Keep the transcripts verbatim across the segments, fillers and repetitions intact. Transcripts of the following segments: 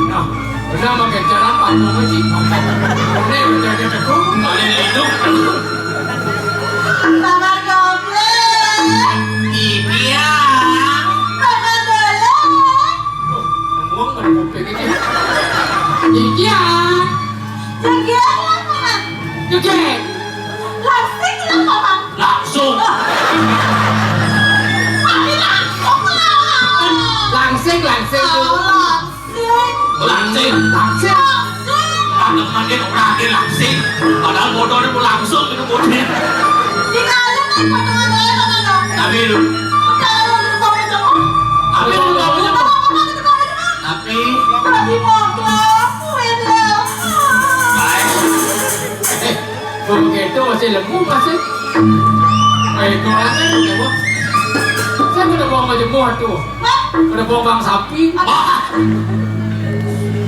Nah, benar makai jalan panggung aja. Ini udah ada jagung, ada hidup. Mama goblok. Iya. Mama boleh. Ngomong pada kuping ini. Iya. Jegel lah, Mama. Jegel. Langsing lah, Mama. Langsung. Tapi langsung lah. Langsing, langsing. Oh, langsing. Langsing. Langsing. Langsing. Ada makin orang langsing. Padahal bodoh itu langsung itu bodoh. Tinggalin nih potongan saya, Mama, dong. Tapi lu. Udah, lu, lu, lu, lu, lu. Tapi lu, lu, lu, lu. Tapi. Tapi mau ngelakuin lah. Baik. Eh, begitu masih lemu masih. Eh, kurangnya lemu. Saya udah bawa majemuk tuh. Udah bawa bang sapi. Wah.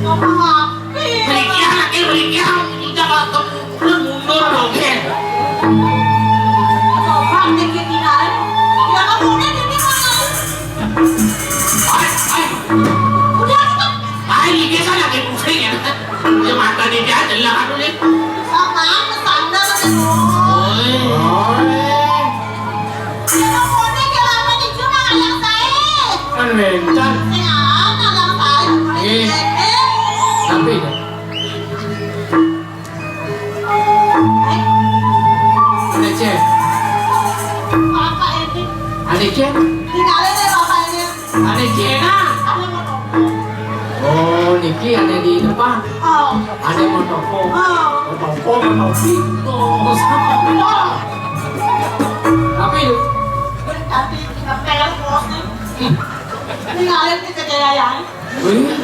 Ngomong apa? Berikian, lagi berikian. Udah kalau ke mundur dong, Ken. Coba dikit tinggalin. Ya, kamu udah di sini, Mas. Ay, ay. Udah, cepet. Ay, ini biasa lagi pusing ya. Ya, mata dia aja lah, aduh, nih. Sama, kesandar, aduh. Oi. Oi. Ya, kamu udah, ya, lama di rumah, ayang saya. Kan mental. Ya, ayang saya, udah. Eh. Tapi, Ade Cen. Bapak ini. Ade Cen. Tinggalin deh bapak ini. Ade Cen, ah. Ada mau telepon. Oh, niki ada di depan. Oh. Ada mau telepon. Oh. Mau telepon, mau telepon. Oh, sama. Oh. Tapi, tapi kita pengen bos nih. Hmm. Tinggalin kita jaya ya. Wih.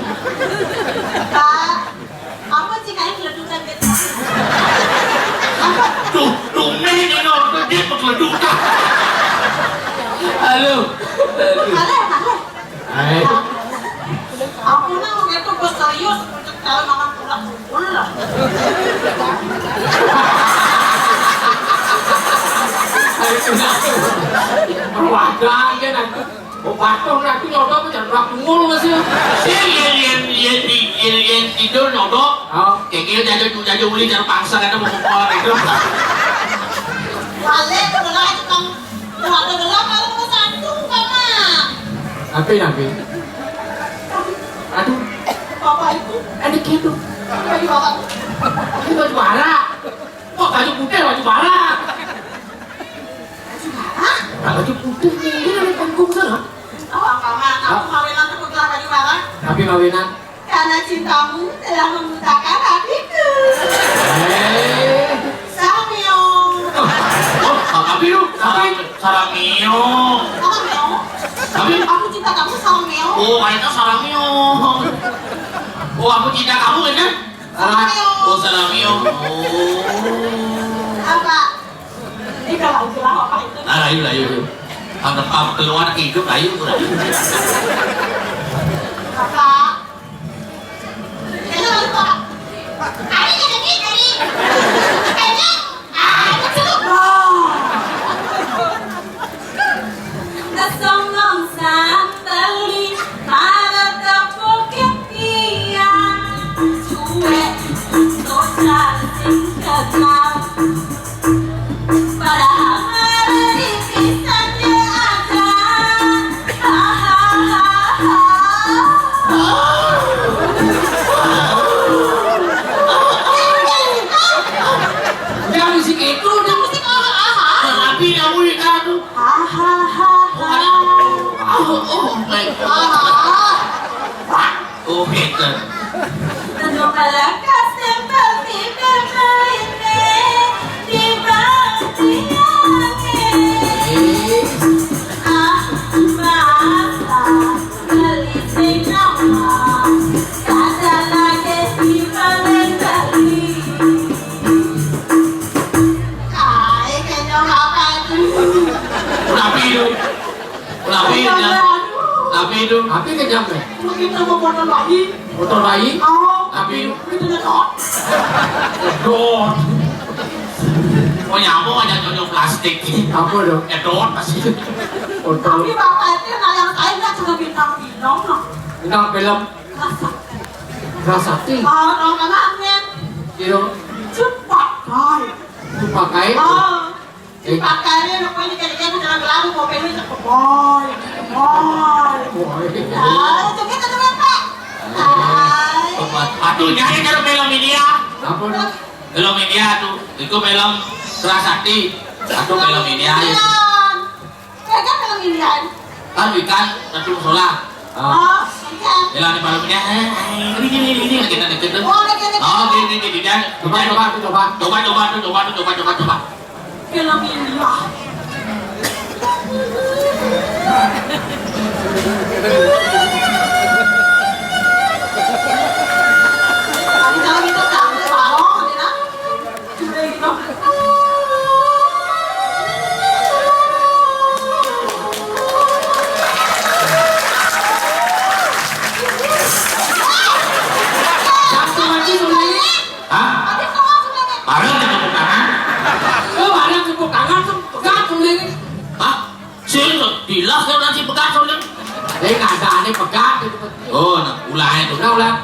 Pak. Apa sih kayak geledukan gitu? Apa? Tuh, tumben ini orang dia geledukan. Halo. Halo, halo. Hai. Aku nih udah tuh gue serius untuk calon makan tulang. Ulah. Hai, sudah. Perwakilan kan aku. Oh, patuh nanti nyodok jangan bak ngul masih. Sing yen, yen, yen, yen, yen tidur nyodok. Oh. Kekil jaja, jaja uli jangan paksa karena mau sekolah itu. Balik, mulai tukang, mulai gelap, kalau mau satu, Mama. Tapi, tapi. Aduh. Papa itu. Ada gitu. Baju apa? Ini baju bara. Kok baju putih, baju bara? Baju bara? Nah, baju putih nih, ini ada panggung sana. Oh, apa, Ma? Kamu kawinan tuh putra baju bara? Tapi kawinan. Karena cintamu telah membutakan hatiku. Eh. Salamio. Oh, oh, tapi lu, tapi Salamio. Salamio. Tapi aku cinta kamu, Salamio. Oh, kayaknya Salamio. Oh, aku cinta kamu, kan? Salamio. Oh, Salamio. Oh. Apa? Ini kalau istilah apa itu? Nah, ayo, ayo, ayo. Anggap apa keluar hidup, ayo, ayo. Apa? Ayo, ayo, Pak. Ayo, jadi, jadi. Ayo. Kesongong sambeli, malah tepuk kepian. Cuek, sosial sing kenal. Padahal malah dipisah aja. Hahaha. Jangan musik itu, jangan musik hahaha. Tapi kamu itu, aduh. Hahaha. Oh, oh, my God. Hahaha. Oh, hebat. Tenang, Lekas tempel timbang maine, timbang tiange. Ah, masa beli sing nama, kada lagi timbang beli. Ai, kenyang apa itu? Tapi itu, tapi itu, tapi itu, tapi kenyang deh. Begitu mau potong lagi. Motor bayi? Oh, tapi itu nyedot. Nyedot. Oh, nyamuk aja cocok plastik. Apa dong? Nyedot pasti. Motor. Tapi bapak itu nayang saya nggak suka bintang film loh. Bintang film. Rasa. Rasa ti. Oh, nonton angin. Kiro. Cepat kai. Cepat kai. Oh. Pakainya rupanya jadi-jadi dalam lalu mobilnya cek keboi, keboi. Keboi. Ah, itu kita tuh, Pak. Hai. Aduh, nyari kalau film India. Apa tuh? Film India tuh. Itu film Kerasakti. Aduh, film India ya. Film Indian. Kan ikan satu musola. Oh, iya. Jalan di malamnya, eh, eh, ini, ini, ini, ini, kita deket tuh. Oh, deket, deket. Oh, ini, ini, ini, dia. Coba, coba, tuh, coba. Coba, coba, tuh, coba, tuh, coba, coba, coba. Film India. Kalau gitu, tak boleh balong, ya. Hah? Bareng tepuk tangan? Oh, bareng tepuk tangan tuh, pegat tuh ini. Hah? Sing, jelas kan nanti pegat tuh ini. Ini ada nih pegat gitu. Oh, nah, ulangnya tuh. Udah, ulang.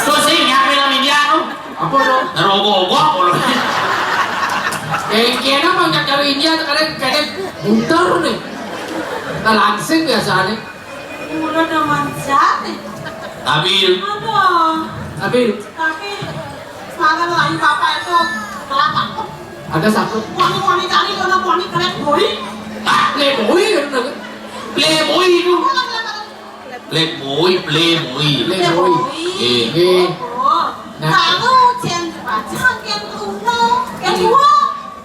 Terus sing nyampe nang India tuh. Apa tuh? Rokok-rokok, kalau. Eh, kena mah nggak dari India, kadang, kadang bunter nih. Nah, langsing biasanya. Udah udah manjat nih. Tapi. Aduh. Tapi. Tapi, semangat lagi bapak itu kelapa. Ada satu. Wani-wani cari, mana wani kelek boy. Ah, playboy kan, playboy itu. Bukan kelapa. Playboy, playboy. Playboy. Iya. Iya. Oh. Nah. Kalau Jen Bajang, Jen Bruno, Jen Dua.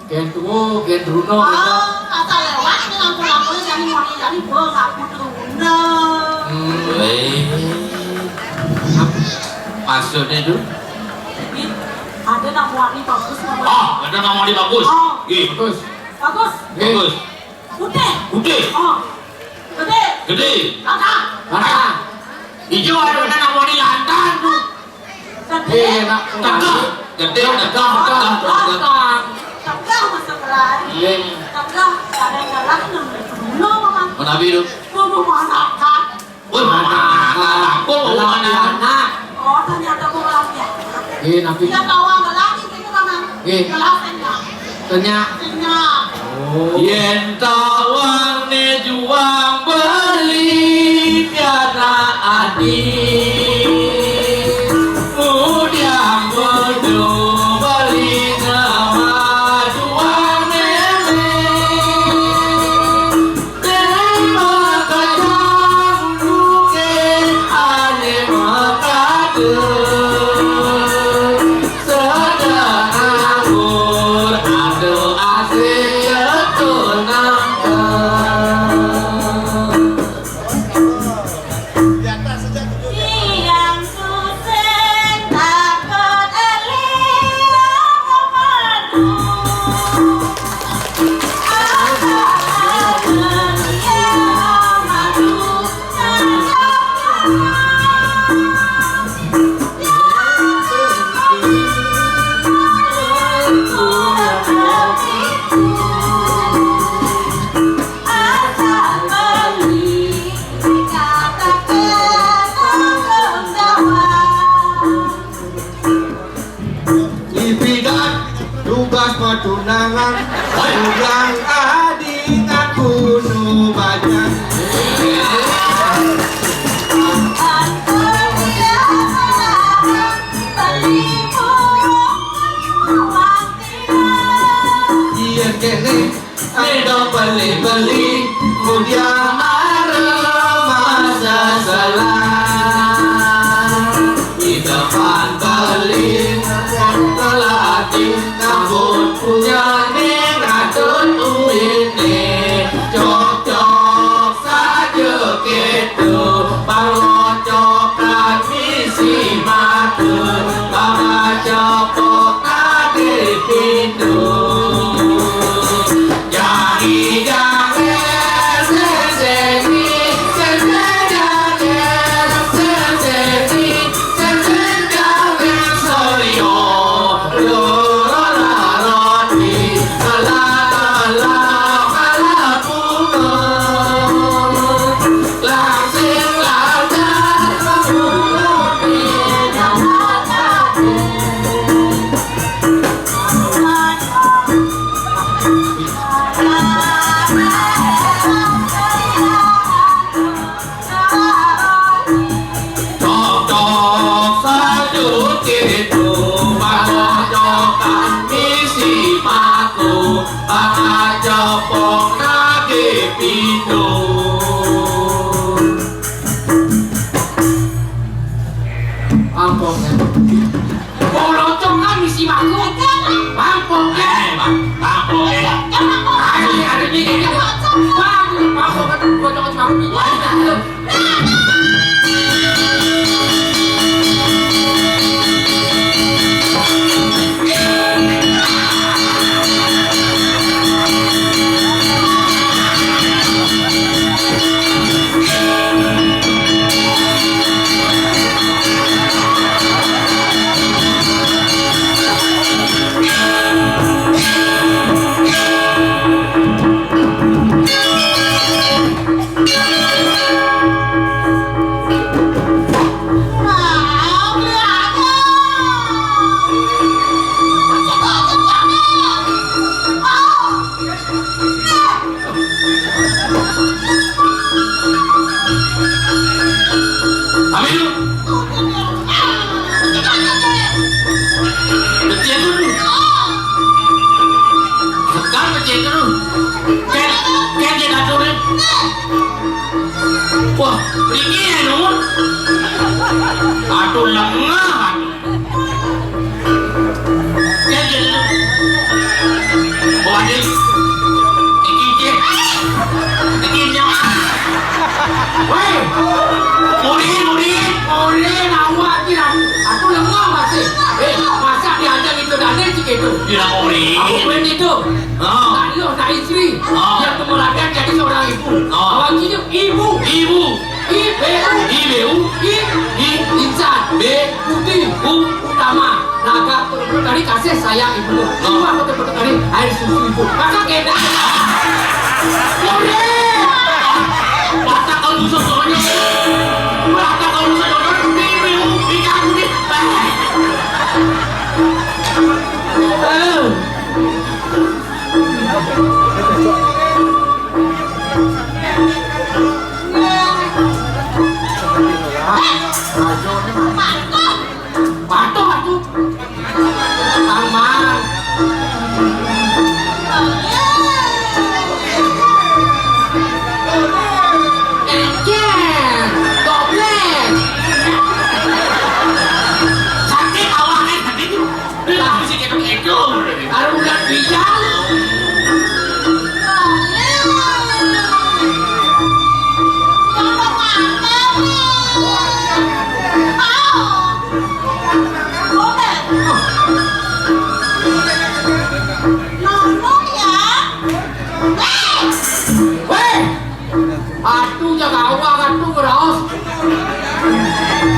Jen Dua, Jen Bruno, gitu. Oh, asal lewat ini lampu-lampunya jadi moni, jadi gua nggak putus Bruno. Hmm. Eh. Maksudnya itu? Jadi, ada nang wani bagus namanya. Oh, ada nang wani bagus. Oh. Iya. Bagus. Bagus. Iya. Bagus. Putih. Putih. Oh. Gede. Gede. Gagah. Gagah. Ijo ada nang wani lantang tuh. Gede. Iya, Nak. Tegak. Gede, tegak, tegak, tegak. Tegak masuk lain. Iya. Tegak, ada jalan nang Bruno, Mama. Menawi itu? Ngomong masakan. Wah, mana? Aku mau mana? Anak. Oh, ternyata mau lagi. Iya, tapi. Iya, kawan lagi gitu, Mama. Iya. Kelas enggak? Tanya. Tanya. Oh. Yen tawangne juang beli piara ati, mudiang bodo beli nama juang meme. Tema kacang luke ane makade. Sedang anggur ado asik ketunangan. Di atas saja. Patunangan, hoi, urang adi ngaku nu bajang. Ieu kénéh, aya beli-beli, kudiah arep masa salah. Di depan beli, lelaki ngambut punya ning atut uwit nih. Cocok saja gitu, pangocok transmisi mata, pangacok kok ade pintu. Cocok sajuk itu, pangocokan misi mako, pangajapok nagih pintu. Ampun, ya. Bolocongan misi mako. Ampun, eh, Bang. Ampun, eh. Ayo, ada di ini. Bang, ampun, kan bolocongan cuma ini. Ayo, ayo. Amin. Betul tu. Sekarang betul tu. Kan, kan dia dah turun. Wah, ini ya, Nun. Aduh, lengah. Kan dia tu. Oh, ada. Ini dia. Ini dia. Woi, murid, murid, murid, awak kira. Aku lengah masih. Eh, masa diajar itu dan dia cik itu. Dia murid. Aku main itu. Oh. Nak lu, nak istri. Oh. Yang kemudian jadi seorang ibu. Oh. Awak kira ibu. Ibu. I B U. I B U. I. I. Insan. B. Putih. U. Utama. Naga betul-betul dari kasih sayang ibu. Oh. Cuma betul-betul dari air susu ibu. Maka kena. Murid. Mata kau susah soalnya. Mata kau susah soalnya. I B U. Ikan kuning. Eh. Patuh, patuh. Aman. Encer, goblek. Sakit awaknya tadi tuh. Lah, bisa gitu-gitu. Kalau udah bijak. Weh! Atu jaga awak, atu ngeraos.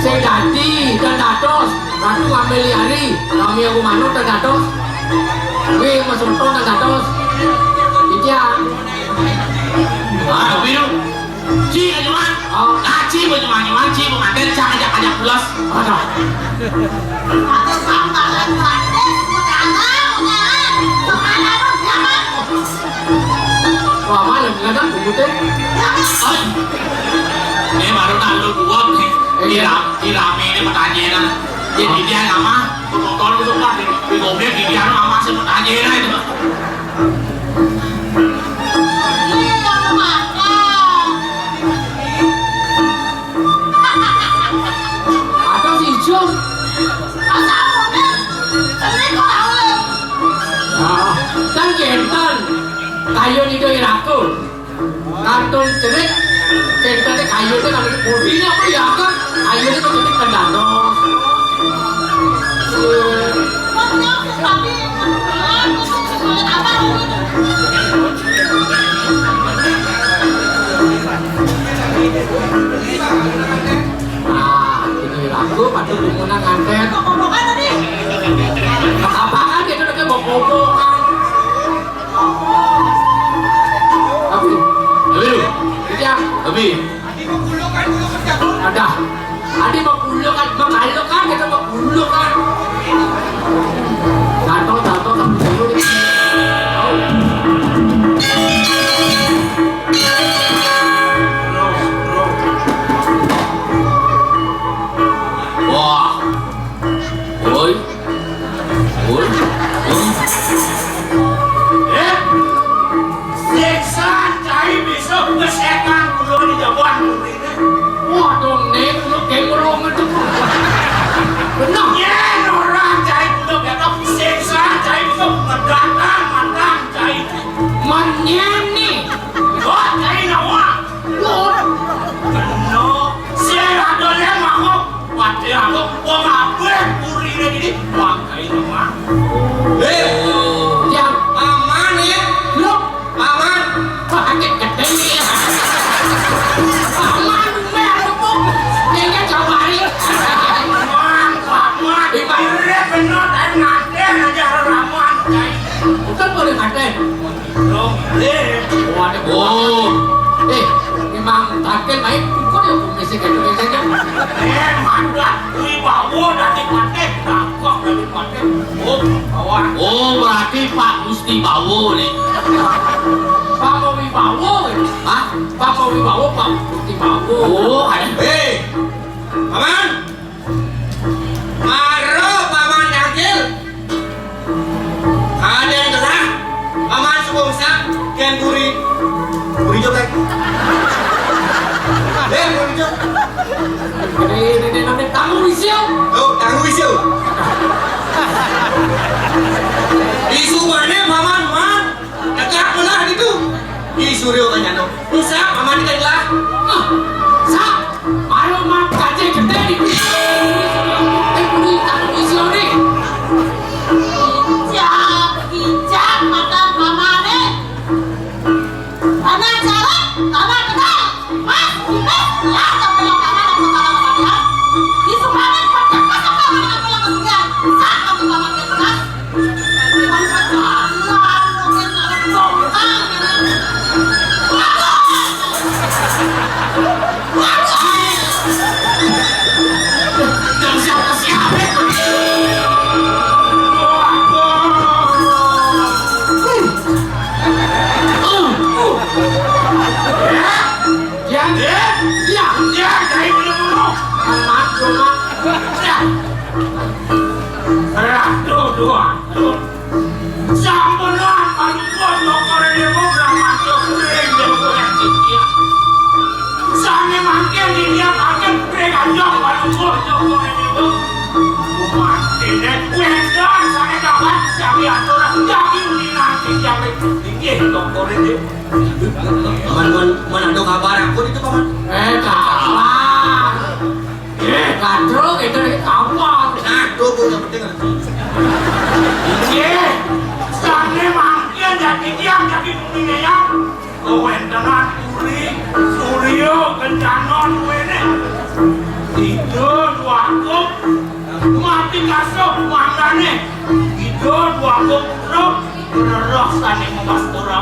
Sing ganti dan dados. Ratu ngambil liari. Kami aku manut dan dados. Wih, mas untung dan dados. Iya. Ah, tapi lu. Ci, aja, Wan. Oh. Ah, Ci, mau cuma, cuma, Ci, mau nganter, cang, ajak, ajak pulas. Ada. Ada sambaran, ada. Kadang bubute. Ay. Ini baru nalo dua sih. Iya. Ira, irame ini pertanyaan. Ini dia nama. Motor itu kan di, di goblok di dia nama sih pertanyaan itu. Iya, makan. Ada si Ijul. Masa muda, sering kok tahu. Ah, kan kenten. Kayu itu iraku. Kantun cerik, kenten kayu itu kan bodinya apa ya kan? Kayu itu cerik kan dados. Tapi Ah, ini lagu patut diundang nganten. Apa-apaan gitu, dia mau ngomong kan. Tapi, tapi lu, iya, tapi ada. Adi mau pulang kan, mau kalu kan, kita mau pulang kan. Tato, tato, tato, tato. Wah. Woi. Woi. Woi. Eh? Siksa cai bisa ngesekan kulo di jaban kulo ini. Waduh, nek kulo kayak ngurung itu. Benar. Yen ora cai kulo kata siksa cai bisa ngedatang mantan cai. Menyeni. Kok cai nawa? Kena, sing ado yang mabuk, wae aku, wong abeh purine iki, wae mah. Eh, yang aman ya? Lu aman? Sakit gede ya. Aman, meh, lu kok. Dia jawari. Aman, aman. Ibarat bener, dan nanti aja aman, guys. Bukan boleh pakai. Waduh. Oh. Eh, memang taken naik, kok ya, kok mesti gitu, gitu, gitu. Eh, mantap. Wibawa dari Patih, tangkap dari Patih. Oh, kawan. Oh, berarti Pak Gusti Bawo nih. Pak Wibawa. Hah? Pak Wibawa, Pak Gusti Bawo. Oh, ada. Hei, Paman. Maro Paman Dagil. Kadang gelah Paman Sukungsa, Ken Puri. Puri Jotek. Eh, Puri Jotek. Ini, ini, ini, ini, tamu isiu. Oh, tamu isiu. Isu mana Paman, Man? Tegak melah gitu. Ih, Suryo kan jatuh. Usah, Paman ikan lah. Ah, sa, ayo mat kaje gede di. Eh, beri tak misi ori. Ijak, ijak mata pamane. Tanah jalan, tanah kenal. Mas, mas, ya, tapi yang kanan aku salah sama dia. Di Sumaning, pecah, pecah, pecah, pecah, pecah, pecah, pecah. Sa, kami paman yang keras. Sampun lah, paduka Joko Dewa Bramantya kuring Dewa Cicil. Sane mangkin diniataken kuring ajeng paduka Joko Dewa. Umat dene kuwi dan sane dapat jagi aturan jagi uningan jagi inggih Joko Dewa. Paman, paman, paman, ada kabar aku itu, Paman. Eh, kabar. Eh, katro kita ini kabar. Nah, tuh, tuh, yang penting ada. Inggih, sane mangkin dadi tiang dadi bumi ngeyang. Kawentenan Puri Surya Kencana duwene. Ida Dwagung mati kasuh manggane. Ida Dwagung Putra Rerah sane membas ora.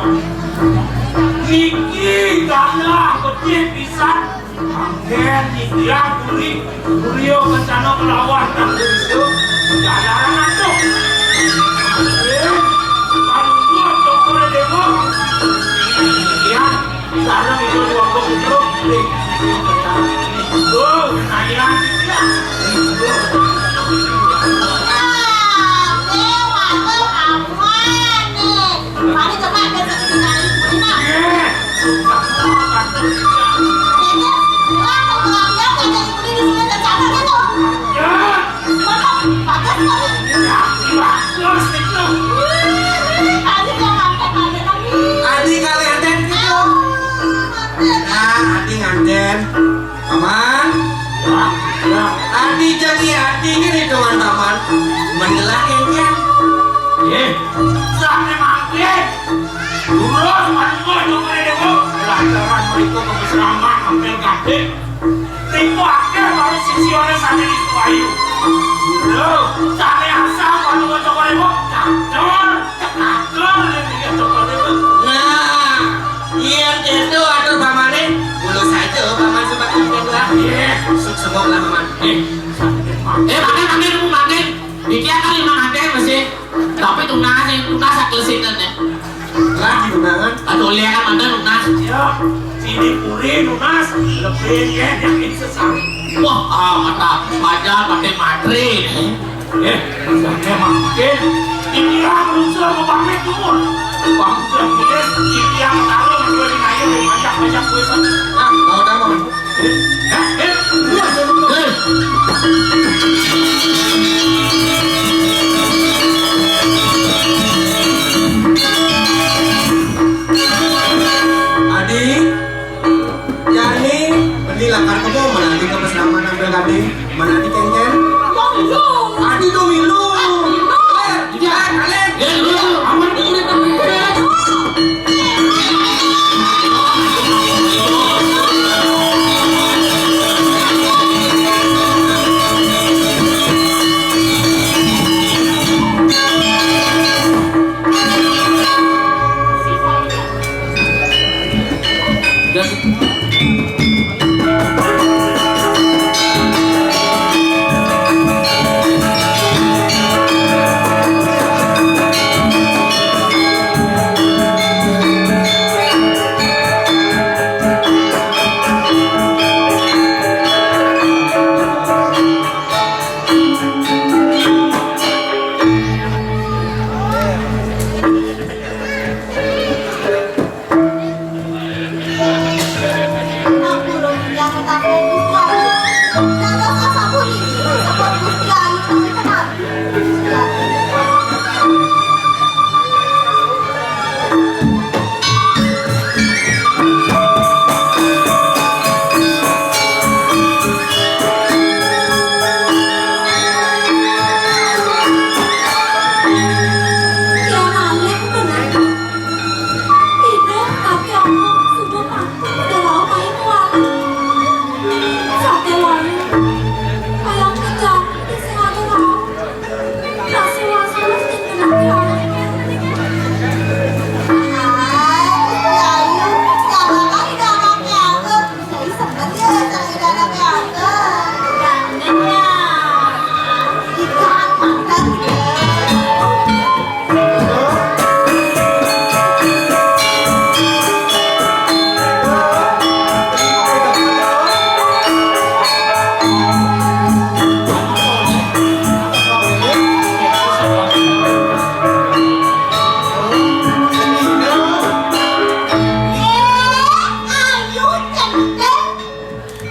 Niki galah becik pisan. Anggen titiang Puri, Puri Kencana kelawan Kang Desa. Jalaran atuh. Anggen, kalungguh Cokor Dewa. Titiang Inggih hitungan Paman, mendelah kéngkén. Éh, sané mangkin. Lurus, maju, maju, maju. Lantaran mriku kepesraman ampil gadé. Niku akéh para sisiané sané niku ayu. Lho, sané asal maju, maju, maju. Cacor, cekacor, inggih, maju, maju. Nah, yén kéto atur Pamané, mula saja Paman supados kéngkén. Nggih, suksma lah, Paman. Nggih. Éh, mangkin, mangkin, mangkin. Iki kan lima mangkin masih. Tapi tunas, tunas saklesinan ya. Lah, di undangan. Aduh, lihat kan mantan tunas. Ya, sini puri tunas. Lebih ya, yakin sesari. Wah, ah, mata pajar pakai matri. Éh, saya mangkin. Iki lah, berusaha mau pamit dulu. Bang, udah, ini, ini yang taruh, dua di kayu, banyak, banyak, banyak. Ah, mau taruh. Adi, Yani, beli lakar kebo, menanti ke peselaman ambil tadi, menanti kéngkén. Adi tuh milu. Iya, kalian.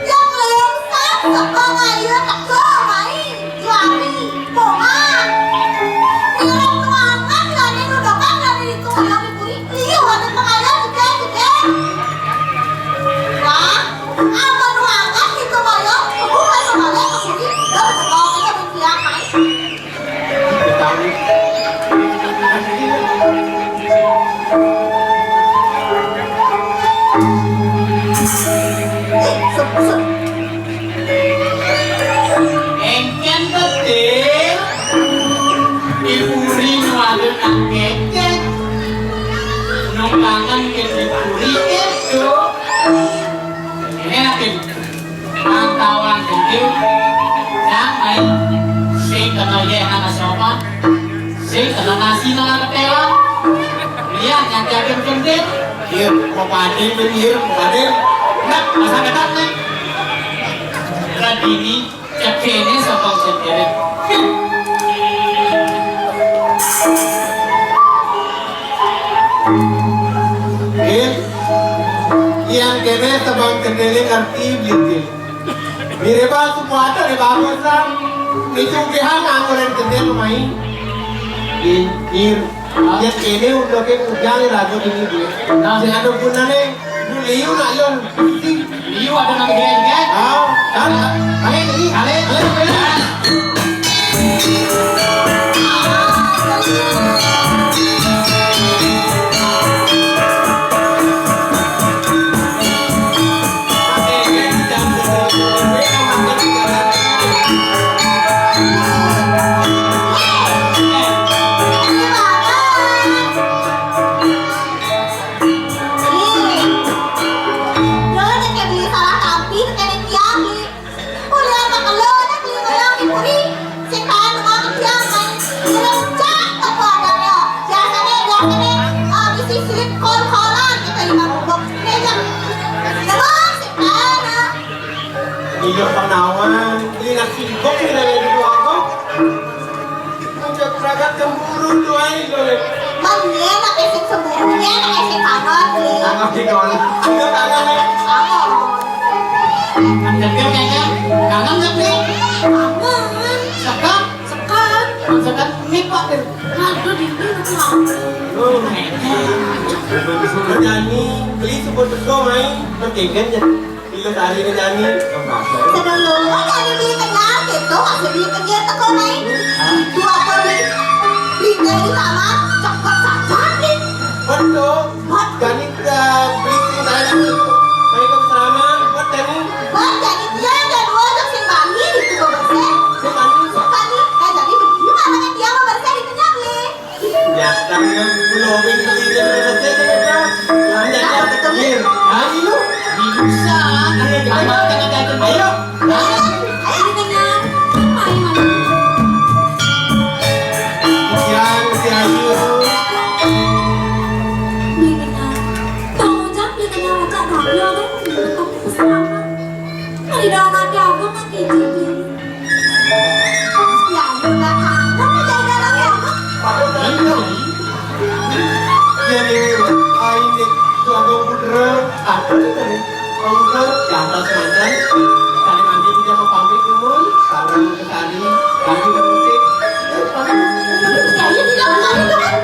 Yang lungsat saka ngayuh teka mai juari, Bongah. Ngiring nuangan lani nudukan lani ditu ngayuh di puri, liuh ati pangayuh jegég-jegég. Wah, amun nuangan ditu ngayuh, ibu ngayuh balik ka puri, dah teka ngayuh di tiang mai. Éngkén betil, di puri nuwada nang kékék. Nang kangen kén di puri kéto. Ini lagi. Pantauan gede, nang mai, sing kena yéh nang asopan, sing kena nasi nang ketélan, lian nyang daging gending. Iya, mau padin, iya, mau padin. Nah, masa ketat nih. Radini, cekene sapa cekene. Nggih. Yan kene tembang kendele ngerti blitil. Mirip aku kuat ada bagus lah. Itu pihak ngangguran kendel main. Nggih, nggih. Yan kene untuk ke ujang lagu ini, nggih. Nah. Sing ada gunane, lu liu nak, Yon. Liu ada nang dia, dia. Ah, kan? Kali ini, kali, kali. Ih, lo nek beli salah tampi, nek tiang, ih. Kuliah mah kelo, nek beli kelo, ih, puri. Setan, mau tiang, main. Lo cak, apa adanya? Biasanya, biasanya, ah, isi silip kol-kolan, kita lima bubuk. Nek, jam. Terus, setan, ah. Iya, penawan. Ini nasi bok, ini dari dua bok. Udah berangkat cemburu tuh, ai, lo, Le. Mang, dia nak esek cemburu, dia nak esek kangen, Le. Kangen di kawan. Udah kangen, Le. Kangen. Kangen, kangen. Kangen nggak, Le? Kangen. Sekat? Sekat. Sekat. Ini, Pak, Le. Aduh, dingin, aku lapar. Lo nyanyi, beli sebut betul, main. Lo kegen, ya. Bila tadi nyanyi. Sedang lo, oh, jadi beli kenyal gitu, masih beli kenyal teko, Mai. Hah? Itu apa, Bi? Beli teh di taman, cepet saja, Bi. Betul. Hot. Jadi, eh, beli sing tadi itu. Baik, selamat. Buat Dani. Buat Dani, dia ada dua, terus sing Bani, itu bebersih. Sing Bani. Sing Bani, eh, jadi bagaimana kan dia mau bersih di kenyal, Bi? Ya, tapi kan belum beli dia bebersih, dia kan. Nah, jadi apa tuh? Iya. Nah, itu. Bisa. Ayo, ayo, ayo, ayo. Ayo. Ayo, ayo, ayo. Ayo, ayo. Ayo. Ayo. Beli kenyal. Bang Ojak, beli kenyal aja, Bang. Ya udah, beli kenyal. Selamat. Beli dalam hati aku, nanti jadi. Ya, udah, kamu mau jadi dalam ya, Bang? Iya. Jadi, aing itu agak putra. Apa itu tadi? Putra di atas mantan. Tadi mandi juga mau pamit dulu. Sarang ke tadi. Lagi bermusik. Terus pamit. Ya, iya, tidak mau itu kan.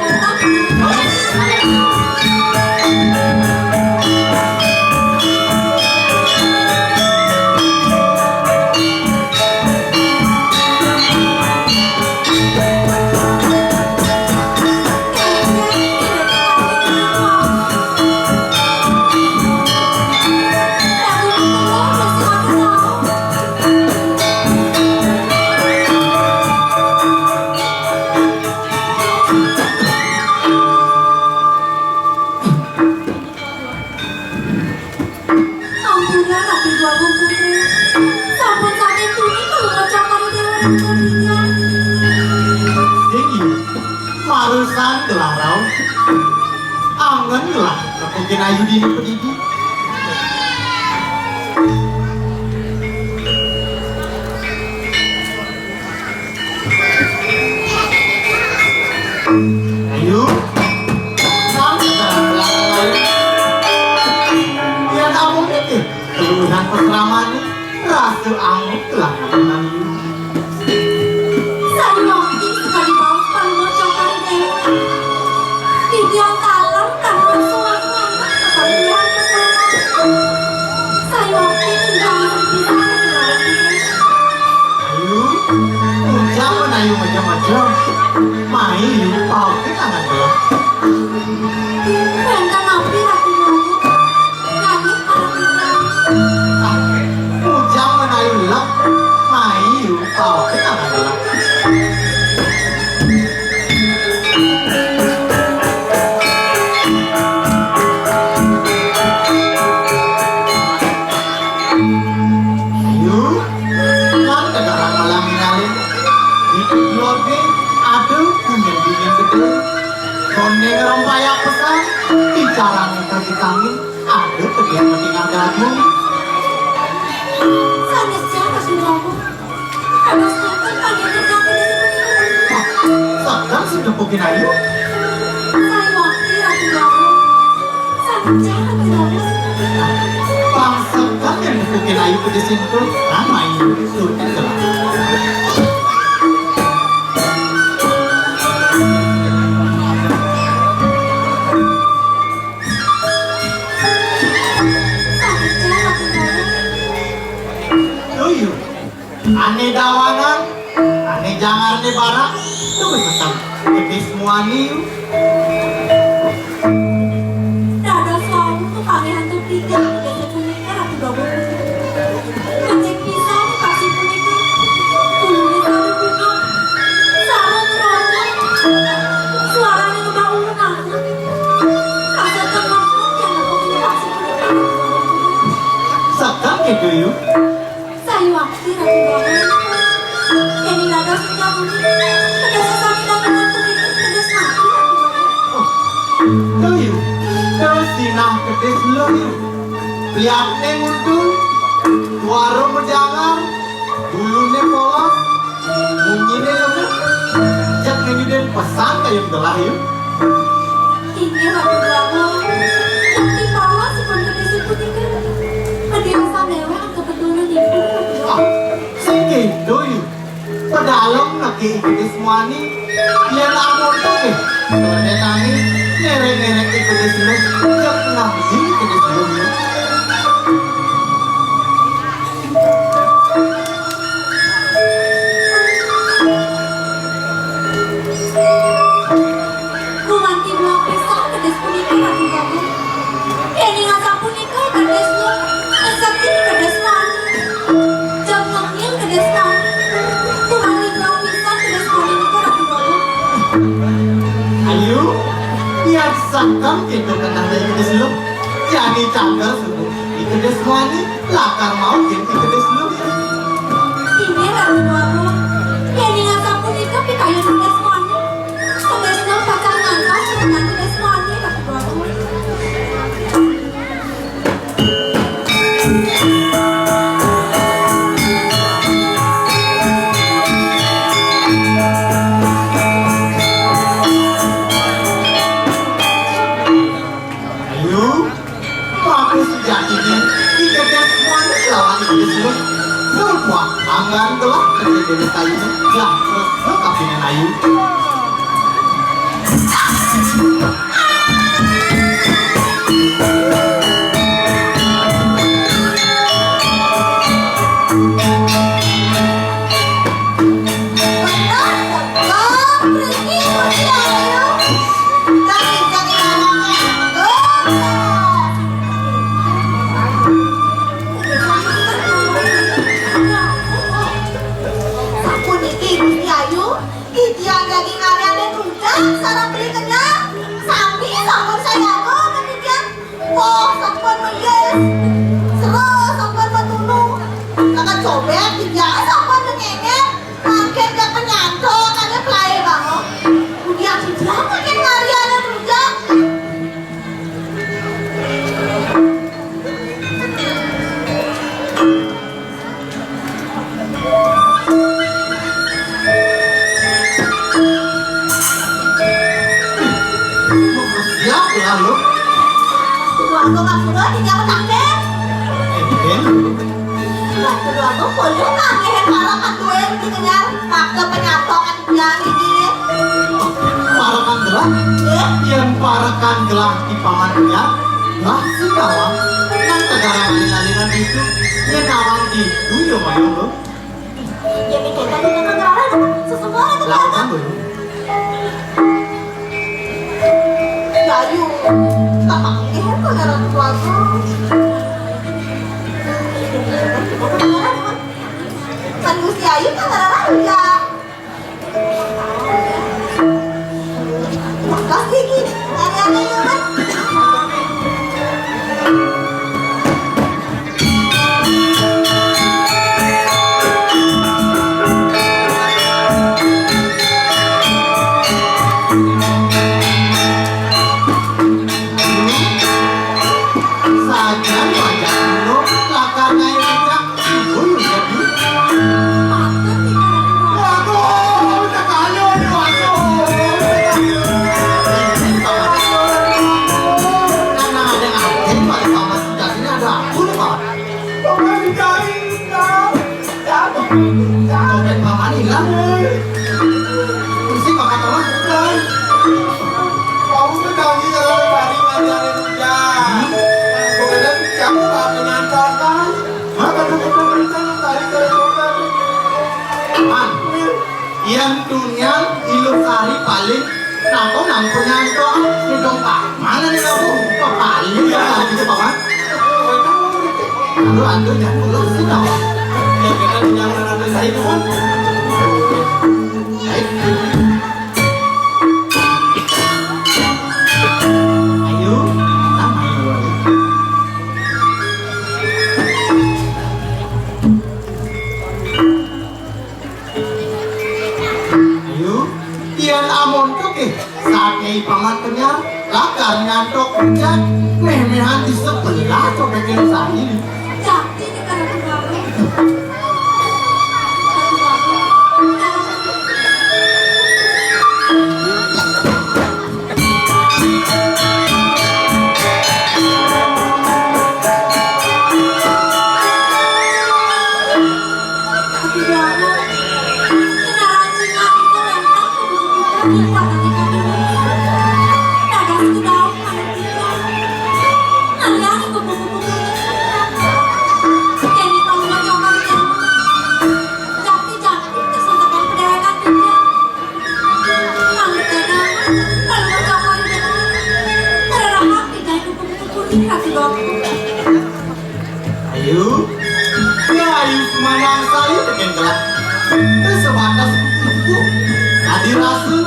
Ampura, Ratu Déwa Agung Putra. Sampun saking tuni kula ngocap karo Déwa Ratu Déwa. Inggih, marusan gelah raos. Angen gelah nepukin ayu dini pedidi. Ayu, sang sekarang belakang ayu. Biar kamu mikir, keluhan pesramane, rasa anget telah mengenai. Saya waktu sekali mau paling mau coba di dewa. Di dia kalah, kamu suami anak, kepala dia. Saya waktu tinggal di sana. Ayu, ucap ayu macam-macam. Mai, Yu, pau ke tangan dia. Wénten napi, Ratu Déwa Agung? Nanging para putra. Ah, ucap ayu lek. Mai, Yu, pau ke tangan dia. Ayu, lan kekarang malam ngalih. Di keluarga ada dingin-dingin gedé. Koné ngerempayak pesan, bicara ngeter di kami, ada kegiatan di ngargamu. Sanés jam masih rabu. Ada setan panggil kami. Wah, setan sudah mungkin ayu. Saya wakil Ratu Dawa. Pangsekan yang dipukin ayu ke disintu, ramai surti telah. Tuyu, ane dawangan, ane jangan Bara, tuh besetan. Kedis muani, yu. Dados wau pangéran Tutiga, kedis punika Ratu Bawa. Becik pisan pasih punika. Buluné sareng bunga, sareng rono. Suarané ngebak ulun anggun. Rasa tenang yang aku punya pasih punika. Sekam gitu, yu. Sayuwakti Ratu Bawa. Yéning dados tingkah budi, kedis sami dagelan punika kedis mati, Ratu Bawa. Oh, tuh, yu. Tuh sinah kedis luh, yu. Liatné nguntul, tuara majangar, buluné polos, munyiné lembut. Cék nganyudin pesan kayun gelah, yu. Inggih, Ratu Bawa. Yéning polos ipun kedis punika. Kedis sanéwé angka Kebetulan ibu. Ah, sing kéto, yu. Pedalem niki kedis muani. Yén amonto nggih, soné tani ngerek-ngerek kedis luh. Cék ngambil kedis luh, yu. Gumanti belah pisan kedis punika, Ratu Bawa. Yéning asapunika kedis luh, sakti kedis luh. Jam ngemil kedis luh. Gumanti belah pisan kedis punika, Ratu Bawa. Ayu, yén sekam kéto keneh kedis luh. Jani cangkal subuh. Kedis muani lakar maut gén kedis luh. Inggih, Ratu Bawa. Yéning asapunika pikayun kedis muani. Kedis luh pacang ngantos keterangan kedis muani, Ratu Bawa. Ayu, maka sujatiné, I Kedis muani lawan I Kedis luh. Sabuat anggan gelah kerja dewek kayuné, lah tresna kapining Ayu. Sapuniki Gusti Ayu, titiang daging aryaning rujak sareng beli kenyal, sami sampun sayaga ka titiang. Woh, sampun meyis. Sera sampun metunu. Maka cobek titiang sampun mengengek. Mangkin jak penyanto kada pelai bangun. Udiang titiang makin ngaryanin rujak. Siap lah lu. Keluarga Mas Udo tidak menakdir. Enten. Lah, keluarga polio nangis para katuin di kenyar, maka penyato kan yang ini. Parekan gelah? Nggih. Yén parekan gelah di paman Unyar, lah sing kawan. Nang negara alin-alinan itu, yén kawan itu ya mayung lo. Ya, kita tuh nang negara, sesemua itu. Lakukan dulu. Yayu, tenang ya, negara tuaku. Kan Gusti Ayu kan negara raja. Aku nang punya itu, ah, ini dong, Pak. Mana nih kamu? Kok paling ya, gitu, Pak, Mat? Aduh, aduh, jangan pulang sih, Pak. Ya, kita jangan ada saya, Pak. Baik. Ayo, kita main dulu. Ayo, pian amun tuh, eh, sakai pamat kenyang, lakar ngantuk rujak, meh-mehan di sebelah cobek yang sahili. Cakti di karatu baru. Karatu baru. Ayo, ya ayo semanang saya pengen gelap. Terus sebatas kuku-kuku. Tadi rasa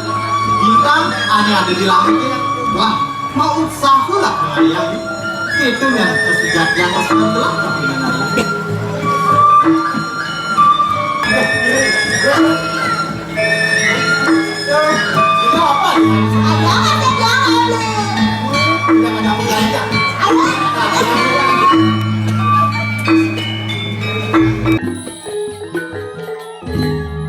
bintang hanya ada di langit ya. Wah, mau usaha lah kang Arya. Itu nya kesejatian pas gelap tapi dengan Arya. Eh, ini apa ya? Ada apa sih, Bang? Aduh. Udah ada apa aja?